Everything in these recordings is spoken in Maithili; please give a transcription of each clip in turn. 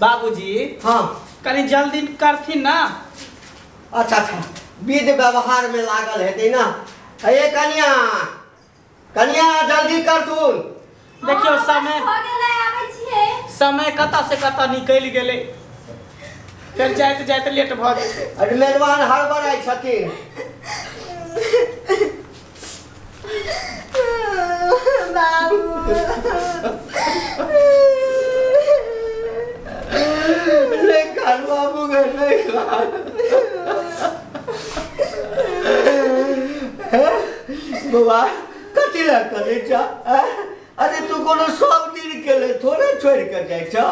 बाबूजी हाँ कनी जल्दी करथिन ना। अच्छा अच्छा विध व्यवहार में लागल हेतै ना। ए कनिया कनिया जल्दी करथुन। देखियो समय हो गेलै, आबै छियै। समय कतऽ से कतऽ निकलि गेलै, फेर जाइत जाइत लेट भऽ जेतै। अरे मेहमान हड़बड़ाइ छथिन। बाबू नहीं कर बाबू गे नहीं कर। बौआ कथी लए करै छह? अरे तू कोनो सब दिन के ले थोड़े छोड़ के जाइ छह।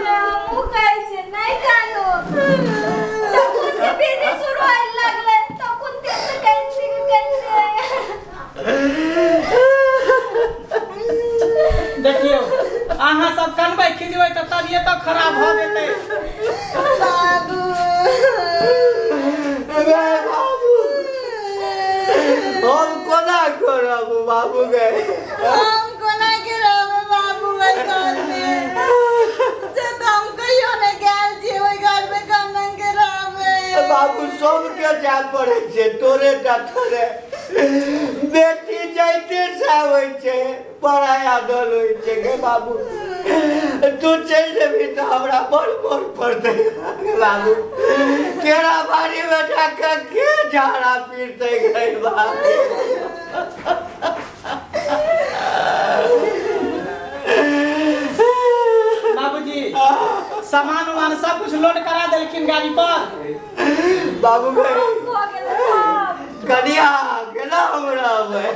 हमहूँ कहै छियै नहि कानू। तखन से विधि शुरू होय लगलै तखन से कैसे कैसे। देखियो अहाँ सब कनबै खिजबै तऽ तबियत खराब भऽ जेतै। बाबू गे बाबू हम कोना करब बाबू गे? हम कोना के रहबै बाबू ओहि घर में? से तऽ हम कहियो नहि गेल छियै ओहि घर में, कोना के रहबै? बाबू सबके जाय पड़ै छै, तोरे टा थोड़े। बेटी जाइते से आबै छै, पराया दल होइ छै गे बाबू। तू चलि जेबही तऽ हमरा बड़ मोन पड़तै गे बाबू। केरा बाड़ी में जाके के झाड़ा पीटतै गे बाबू? बाबूजी सामान उमान सब कुछ लोड करा देलखिन गाड़ी पर। बाबू गे भऽ गेलै सब। कनिया केना हमरा अबै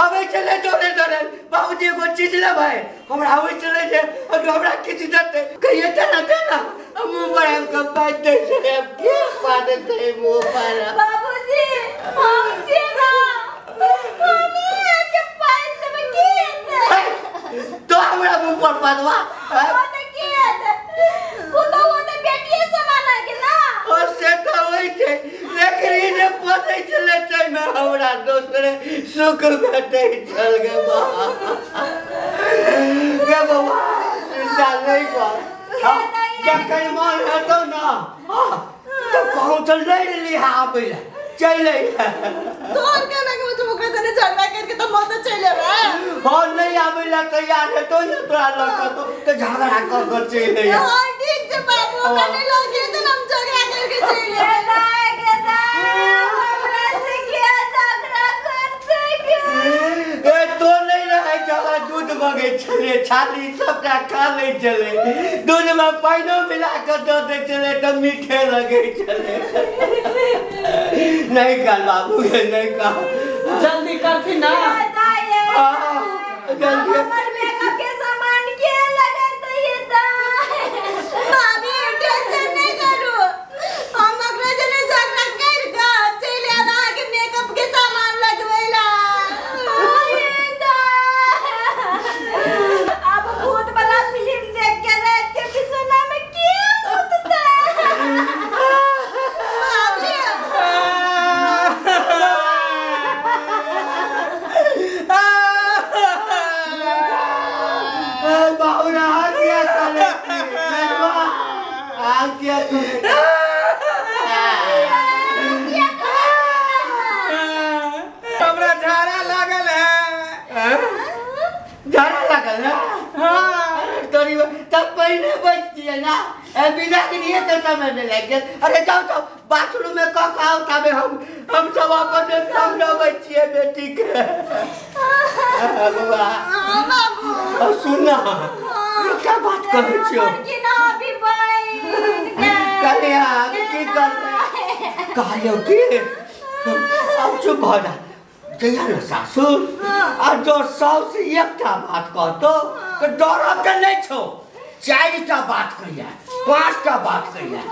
अबै छलै दौड़े दौड़े। बाबूजी एगो चीज लेबै, हमरा आबै छलै जे अगर हमरा किछु देतै कहिए दे ना दे ना, मुँह पर आबि कऽ पानि दै छलै। आब के पाड़तै मुँह पर? बाबूजी हम छियै ना, हमही अहाँके पानि देबै। की हेतै? तो हमरा मुँह पर पादवा। ओ तऽ की हेतै? पुतहु तऽ बेटिये समान के ना। ओ से तऽ होइ छै, लेकिन ई जे पढ़ै छलै ताहिमे हमरा दोसरे सुख भेटै छल गे बाबा। गे बौआ चिन्ता नहि कर, जखन मन हेतौ ना तऽ कहूँ तऽ लड़ि लिहा आबै लए चलि अइहे। तोहर केना के मतलब ओकरा सने झगड़ा करके तऽ मत चलि एबै? हम नहि आबै लए तैयार हेतौ ने तोरा लऽ कऽ तऽ झगड़ा कऽ कऽ चलि अइहे। हाँ ठीक छै बाबू, हमरा नहि लऽ के तऽ हम झगड़ा करके चलि एबै। हमरा से किया झगड़ा करतै गे? ए तो नहीं रहै छलै, दूध मगै छलै, छाली सबटा खा लै छलै, दूधमे पानिओ मिला कऽ दऽ दै छलै तऽ मीठे लगै छलै। नहीं कर बाबू गे नहीं कर, जल्दी करथिन ना। जल्दी हमर मेकअप के सामान के लगेतै ये दाय? भाभी टेंशन नहीं करू, हम ओकरा जने झगड़ा कर के चलि आयब अहाँके मेकअप के सामान लगबै ला। अब भूत वाला फिल्म देख के रात के बिछौना में के सुततै? भाभी बाबू ना किया करे आ किया करे? हमरा झाड़ा लागल है। झाड़ा लागल है? हाँ। तोरी तब पहिने बचतियै ना, ए बिना के लिए तो समय नहीं लागि गेल। अरे जाओ जाओ बाथरूम में कऽ के आओ, तबे हम सब अपन समझबै छियै बेटी के। बौआ हाँ बाबू सुन ना, क्या बात करै छियौ? की ना अभी बहिन गे। कनिया की करबै? कहलियौ की अब चुप भऽ जा। जहिया ने सासुर आ जो साउस एकटा बात कहतौ तऽ डरऽ के नहि छौ, 4टा बात कहिया 5टा बात कहिया।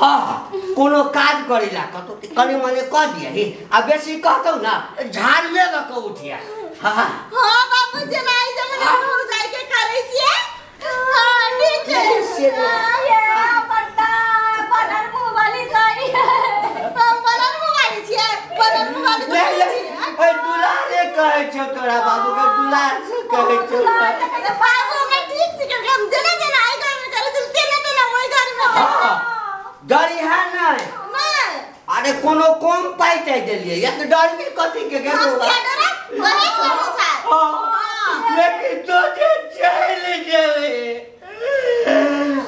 हाँ कोनो काज करै ला कहतौ तऽ कनि मनि कऽ दियही, आ बेसी कहतौ ना झाड़ुए लऽ कऽ उठिया। हाँ हाँ बाबू जेना ई जमाना में जाय के करै छियै। हाँ ठीक छै। ये पत्ता बनल मुँह वाली दाई। हम बनल मुँह वाली छियै, बनल मुँह वाली नहीं नहीं दुलारे कहै छौ तोरा बाबू के दुलार से कहै छौ बाबू हमरा ठीक से कर हम जेना जेना आई घर में करे चल तेना तेना ओइ घर में डरी है नहीं नहीं। अरे कोनो कम पाई दे देलिए या तो डर के कथी के गेलो हम क्या डरा वही खेलू छै। हां लेकिन तो जे चल जेबे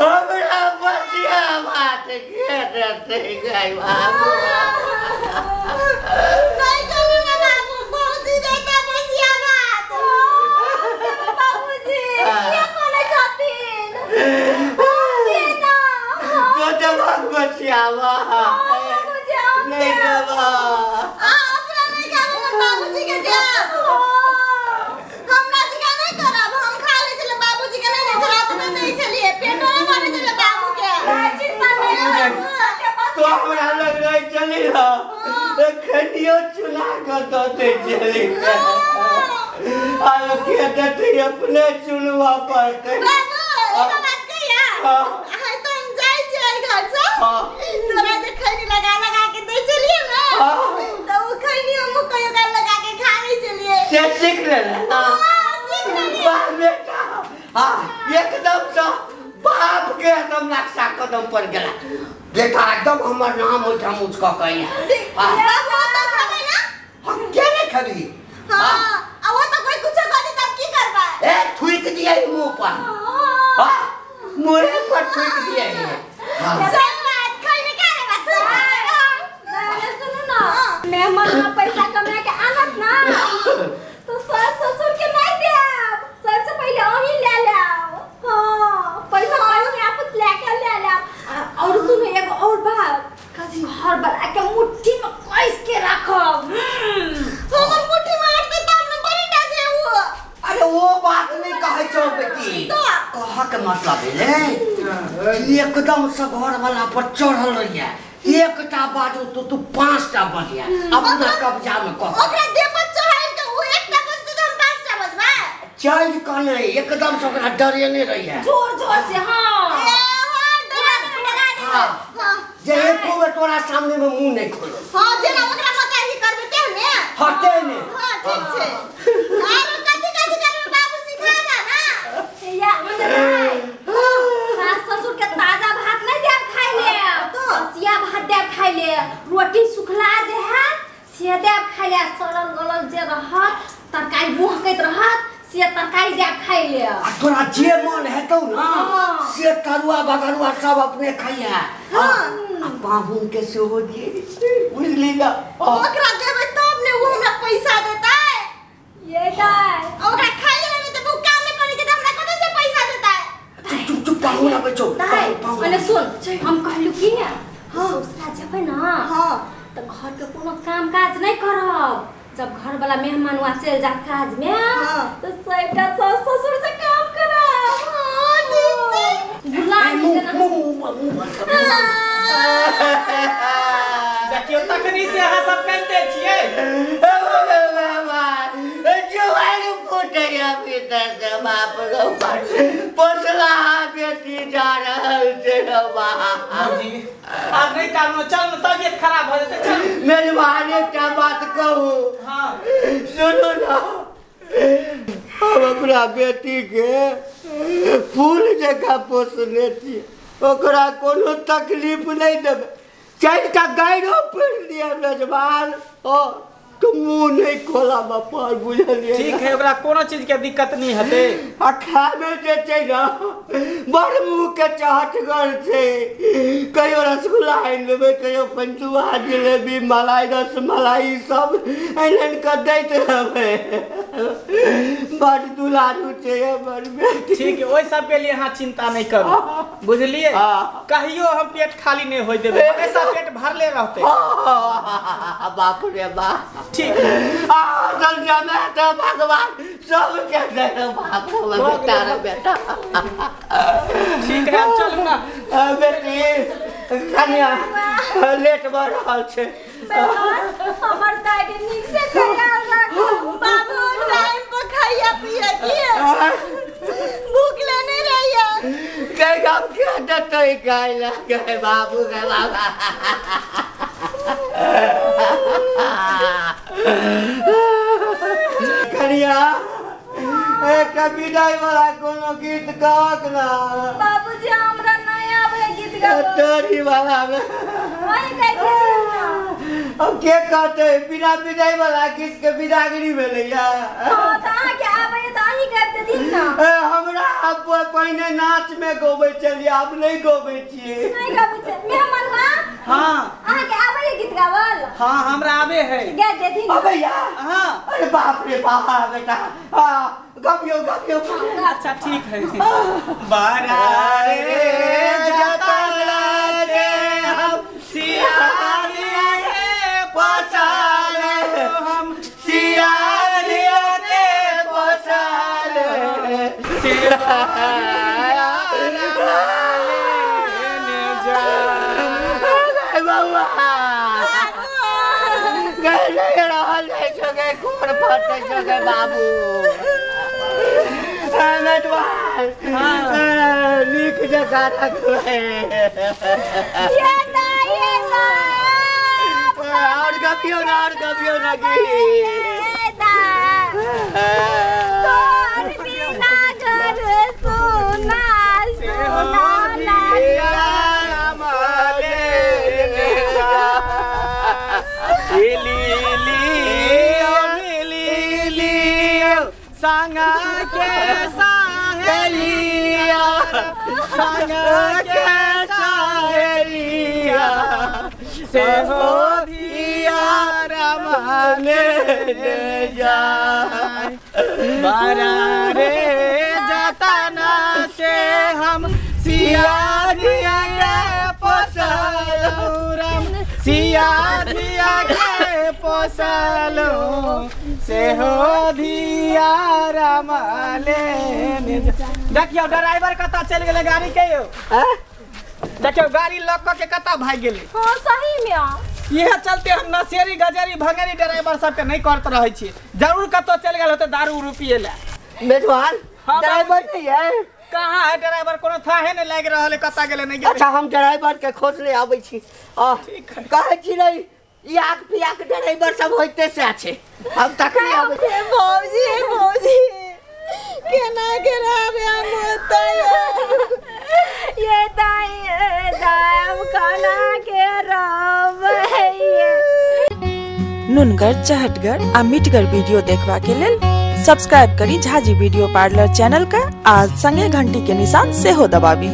हमरा बसिया बात के देते गई बाबू नहीं करू ना बाबू बाबूजी देता बसिया बात बाबूजी के कोने छथिन बाबूजी ना तो जवाब बसिया बाबूजी हम नहीं देबा आ अपना नहीं खाबो हम बाबूजी के देब हमरा जी का नहीं करब हम खा ले छले बाबूजी के नहीं दे रात में नहीं छलिए पेटो नहीं भरे छले बाबू के चिंता नहीं तो हमरा लग रही चली रहा खनियो चुना के दो दे चली आलो के देते अपने चुनवा पड़ते बाबू एगो बात कहिया हाय तो हम जाई छियै घर से तोरा जे खैनी लगा लगा के दै छलिए ना तो उ खैनी हम कहियो काल लगा के खा लै छलिए से सीख ले हां सीख लेलिए वाह बेटा। हां एकदम से बाप के एकदम नक्शा कदम पर गेला बेटा एकदम हमर नाम ओहिठाम ऊँच कऽ के बाबू तो खबै ना हम के नहीं खबी। हां आ वो तो कोई कुछ कह दे तब की करबा ए थूक दिया मुंह पर। हां मुंह पर थूक दिया हां चल बात खैनी खा ले बात ना सुनू ना मेहमान ना पैसा कमा के आनत ना तो सास ससुर के नहीं देब सबसे पहले अहीं ले लाओ। हां पैसा पहले आपस ले के ले लाओ। और सुनो एगो और बात घर बना के मुट्ठी में कस के राखब हमर मुट्ठी में अटते त हमने बड़ी टा छै उ। अरे वो बात नहीं कहै छौ बेटी कह के मतलब भेलै एकदम से घर वाला पर चढ़ल रहिया एकटा बाजू तो तू 5टा बजिया अपना कब्जा में कह ओकरा देह पर चढ़ाइल के उ एकटा बजतै त हम 5टा बजबै चल कने एकदम से ओकरा डरेने रहिया जोर जोर से। हां ए हां डरा देबै डरा देबै। हां जे एको बेर तोरा सामने में मुंह नहीं खोलो। हां जेना ओकरा मचाही करबै तेहने हटे ने। हां ठीक छै आरो कथि कथि करबै बाबू सिखा दे ना या सास ससुर के ताजा भात नहीं देब खाइ ले तो बसिया भात देब खाइ ले रोटी सुखला जे है से देब खाइ ले सड़ल गलल जे रहत तरकारी महकैत रहत से तरकारी देब खाइ ले आ तोरा जे मन हेतौ ना से तरुआ बगरुआ सब अपने खाइया। हां आ पाहुन के सेहो दिए बुझली ना ओकरा देबै तब ने उ हमरा पैसा देतै ये दाय ओकरा खाइ ले नहीं त काम में पड़ी जेतै हमरा कतौ से पैसा देतै। चुप चुप चुप पाहुन आबै छौ दाय अने सुन हम कहलु की हां ससुरा जेबै ना हां त घर के कोनो काम काज नहीं करब जब घर वाला मेहमान वहाँ चल जात काज में तो सबटा सास ससुर से काम करब। हां ठीक छै गुलाम देखियो तखनी से अहाँ सब कनते छियै जुआर फूटैया भीतर से बाप रो पोसला बेटी जा रहल छै बाबूजी आब नहीं कानू चल न तबियत खराब हो जेतै चल। मेजबान एकटा बात कहू। हां सुनू ना हम अपना बेटी के फूल जकाँ पोसने छी ओकरा कोनो तकलीफ नहीं देबै 4टा गायरो पढ़ दिया मेजबान ओ तो मुंह नहीं खोला बापा बुझलिए। ठीक है ओकरा कोनो चीज के दिक्कत नहीं हेतै आ खामे जे छै ना बड़ मुंह के चहटगर छै कहियो रसगुल्ला आनि लेबै कहियो पंचुआ जिलेबी मलाई रसमलाई सब आनि आनि कऽ दैत रहबै बड़ दुलारू छै हमर बेटी। ठीक है ओहि सब के लिए अहाँ चिंता नहीं करू बुझलिए कहियो हम पेट खाली नहीं होय देबै हमेशा पेट भरले रहतै। बाप रे बाप ठीक है असल जमे तो भगवान सब के दे बाप रे बेटा रे बेटा। ठीक है चलू ना बेटी कन्या लेट भऽ रहल छै हमर दाइ के नीक से ख्याल राखू बाबू टाइम पर खाइया पिया की भूख लेने रहिया कई गाम के देतै खाइ ला गए बाबू गे बाबा। कनिया एकटा विदाई वाला कोनो गीत गाक ना। बाबूजी हमरा नहीं आवे गीत गाबो। तोरी वाला में वही कह दियो ना। अब के कहते बिना विदाई वाला गीत के विदागरी भेलैया। हां त अहाँ के आवे त अहीं गाबि देथिन ना। ए हमरा अब पहिने नाच में गबै छलियै, आब नहीं गबै छियै। नहीं गाबै छै मेहमान। हां हां अहाँ के आवे गीत गावल? हां हमरा आवे है। गा देथिन। अबे यार। हां अरे बाप रे बाप बेटा। हां गबियो गबियो। अच्छा ठीक है। बारा रे जतना से हम सियारिया के पसाले, हम सियारिया के पसाले, सियारिया जा। बाबा गए नहीं रहल जाइ छौ गे, कोन फटै छौ गे बाबू। नीक जकाँ रखबै। ये दाई ये दाई और गबियो ना, और गबियो ना गीत। ये दाई तोर बिना घर सुना सुना संगा के साहेलिया, संगा के साहेलिया से हो दिया रमाने जा। बारा रे जतना से हम सियारिया के पोसलू, राम सियारिया के पोसलू से हो धिया रमाले। देखियौ ड्राइवर कतऽ चलि गेलै गाड़ी के यौ। देखियौ गाड़ी लऽ कऽ के कतऽ भागि गेलै। हां सही में इहे चलते हम नशेरी गजेरी भंगेरी ड्राइवर सबके नहीं करत रहै छी। जरूर कतऽ चलि गेल होतै दारू उरू पिए लए। मेजबान ड्राइवर नहीं है? कहाँ है ड्राइवर, कोनो थाहे नहीं लागि रहल है, कतऽ गेलै नहीं गेलै। अच्छा हम ड्राइवर के खोज ले आबै छी। ठीक है। कहै छी नहीं ई आग पियाक ड्राइवर सब होइते से छै, हम तखने आबै। भौजी भौजी केना के रहबे हम होतै। ये दाई ये दाई हम खाना के रहबै। नुनगर चहटगर आ मिठगर वीडियो देखबा के लेल सब्सक्राइब करी झाजी वीडियो पार्लर चैनल का आ संगे घंटी के निशान सेहो दबाबी।